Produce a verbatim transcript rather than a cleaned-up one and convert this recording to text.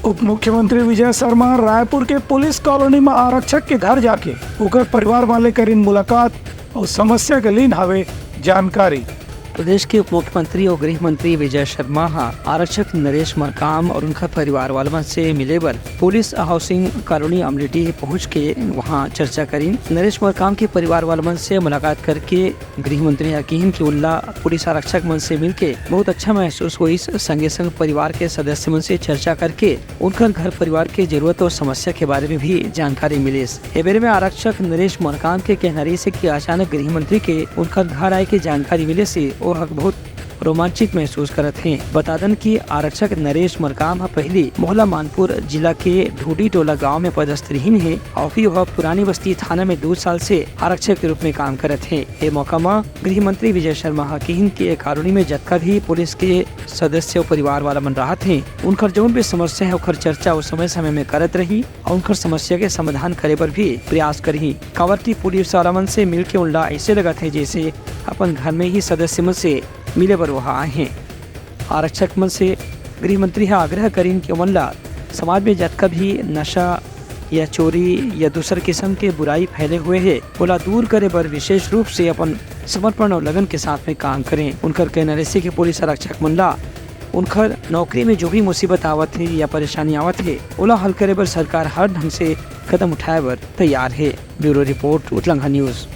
उप मुख्यमंत्री विजय शर्मा रायपुर के पुलिस कॉलोनी म आरक्षक के घर जाके ओकर परिवार वाले करिन मुलाकात अउ समस्या के लीन हावे जानकारी। प्रदेश के उप मुख्यमंत्री अउ गृह मंत्री विजय शर्मा ह आरक्षक नरेश मरकाम अउ उनकर परिवार वाले मन से मिले बर पुलिस हाउसिंग कॉलोनी अमलेडी पहुंच के वहां चर्चा करिन। नरेश मरकाम के परिवार वाले मन से मुलाकात करके गृह मंत्री ह किहिन कि उनला पुलिस आरक्षक मन से मिलके बहुत अच्छा महसूस होइस। संगे संग परिवार के सदस्य मन से चर्चा करके उनकर घर परिवार के जरूरत अउ समस्या के बारे में भी जानकारी मिलिस। ए बेरे में आरक्षक नरेश मरकाम के कहना रहिस हे कि अचानक गृह मंत्री के उनकर घर आए के जानकारी मिले से ओह बहुत रोमांचित महसूस करत हे। बता दन कि आरक्षक नरेश मरकाम ह पहिली मोहला मानपुर जिला के ढूडी टोला गांव में पदस्थ रिहिन हे अउ फिर ओह पुरानी बस्ती थाना में दो साल से आरक्षक के रूप में काम करत हे। ए मौका म गृह मंत्री विजय शर्मा ह किहिन कि ए कॉलोनी में जतका भी पुलिस के सदस्य अउ परिवार वाला मन रहत हे, उनकर जउन भी समस्या हे ओकर चर्चा ओ समय समय में करत रही अउ उनकर समस्या के समाधान करे बर भी प्रयास करही। काबर कि पुलिस वाला मन से मिलके उनला ऐसे लगत हे जैसे अपन घर में ही सदस्य मन से मिले बर वह आए हे। आरक्षक मन से गृह मंत्री ह आग्रह करिन कि ओमन ला समाज में जतका भी नशा या चोरी या दूसर किस्म के बुराई फैले हुए हे, ओला दूर करे बर विशेष रूप से अपन समर्पण अउ लगन के साथ में काम करें। उनकर कहना रहिस हे कि पुलिस आरक्षक मन ला उनकर नौकरी में जो भी मुसीबत आवत हे या परेशानी आवत हे, ओला हल करे बर सरकार हर ढंग से कदम उठाए बर तैयार हे। ब्यूरो रिपोर्ट, उतलंघा न्यूज।